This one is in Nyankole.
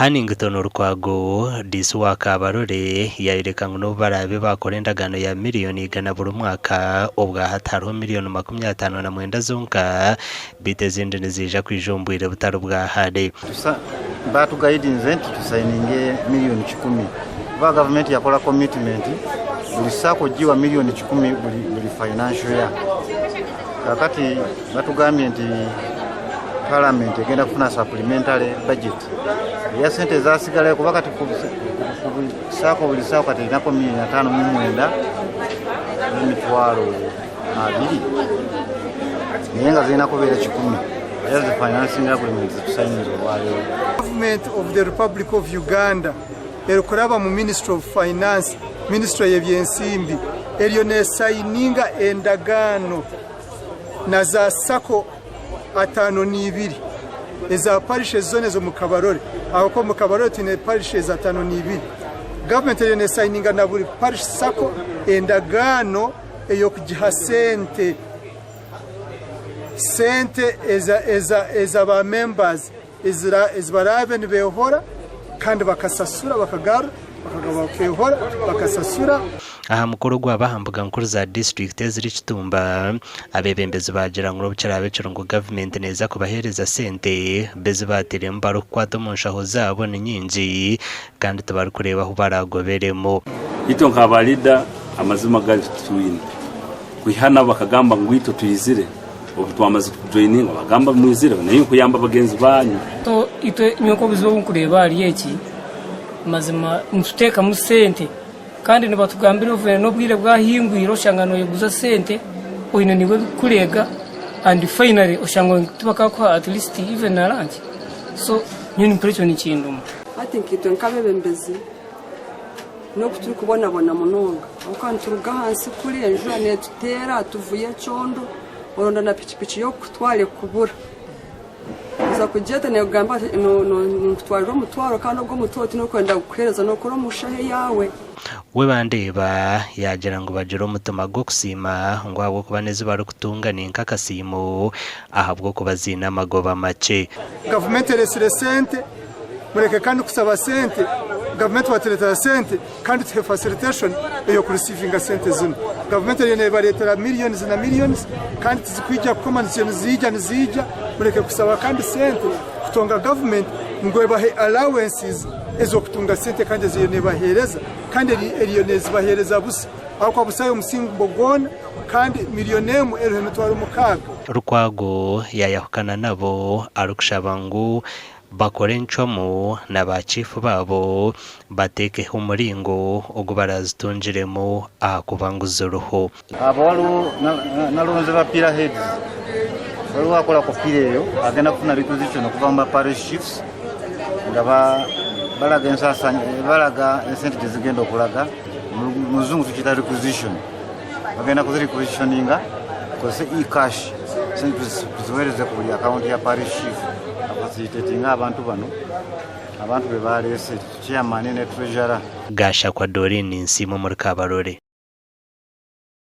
Hannington Lukwago, Diisi wa Kabarole yayoreka ngu n'obu baraabe baakora endagaano ya miriyoni igana buri mwaka, obwahati hariho miriyoni 59 zonka beitu ezindi niziija kwija omu bwire butari bwa hare. Baatugayidinze nti tusayininge miriyoni kikumi kuba gavumenti yakora komitimenti buri saako giwa miriyoni kikumi buri fayinansho ya. Kakati batugambye nti paramenti egenda kufuna sapulimentale bajeti eya sente ezasigalayo kuba kati ku saako buri saako kati erinako miriyoni 59 20,000 naye nga zirina kubeera kikumi era zi financing agreement zitusayinize olwaleero. Government of the Republic of Uganda erikuraba mu Ministry of Finance, Ministry y'ebyensimbi, eriyo nesayininga endagaano na za sacco 52 eza parishes zoona ez'omu Kabarole ahabw'okuba omu Kabarole twine parishes 52. Gavumenti eriyo nesayininga na buri parish sacco endagaano ey'okugiha sente sente eza eza eza ba members ezi baraabe nibeehora kandi bakasasura bakagarura bakagaruka bakeehora bakasasura. Aha mukoro ogwaba aha mbuga nkuru za disiturikiti eziri Kitumba, abeebembezi baagira ngu n'obu kiraabe kiri ngu gavumenti neeza kubaheereza sente, bo ezi baateiremu barikukwata omu nshaho zaabo ni nyingi kandi tibarikureeba ahu baraagoberemu. Itwe nka ba leader amazima gari titwine kwiha nabo bakagamba ngu itwe twizire obu twamaze kujoininga bagamba mwizire naye nkuyamba bagenzi banyu. So itwe nyowe nk'obuzibu obu nkureeba ahari eki mazima nituteekamu sente kandi nibatugambira ovuire n'obwire bwahingwire oshanga noyeguza sente oine niiwe ebikukureega and finally oshanga tibakakuha at least even na lunch so nyowe nimpurira ekyo nikinduma. Hati nkaitwe nk'abeebembezi n'oku turikubonabona munonga ahabw'okuba nituruga ahansi kuri enjura neetuteera tuvuya ekyondo oronda na pikipiki y'okukutwara ekubura. Oza kugyeta neekugambira eti ninkutwarira omutwaro kandi ogwo omutwaro tindikukwenda kukuheereza nookora omu nshaho eyaawe. We Bandeeba yaagira ngu bagire omutima gw'okusiima ngu ahabw'okuba n'ezi barikutunga ni nk'akasiimo ahabw'okuba ziine amagoba makye. Gavumenti ereetsire sente, mureke kandi kusaba sente, gavumenti batureetera sente kandi tuhe facilitation ey'okurisiivinga sente zinu. Gavumenti eriyo neebareetera millions na millions kandi tizikwija kukoma niziija niziija niziija, mureke kusaba kandi sente kutonga gavumenti ngu ebahe allowances ez'okutunga sente kandi eziriyo neebaheereza kandi eriyo neezibaheereza busa ahabw'okuba busayo omusingo gwona kandi million emwe eriho emitwaro mukaaga. Lukwago yaayahukana nabo arikushaba ngu bakore encwamu na ba chiifu baabo bateekeho omuringo ogu baraazitungiremu ahakuba ngu ziriho. Abo waliwo nalonze ba pillar heads waliwo akola ku pillar eyo agenda kufuna requisition okuva mu ba parish chiefs nga balaga ensasanya balaga esente gyezigenda okulaga mu luzungu tukiyita requisition bagenda kuzi requisitioninga tukozese e-cash sente tuziwereze ku buli akawunti ya parish chief afacilitatinga abantu bano abantu be baleese chairman ne treasurer. Gashakwa Doreen Nsiima omuri Kabarole.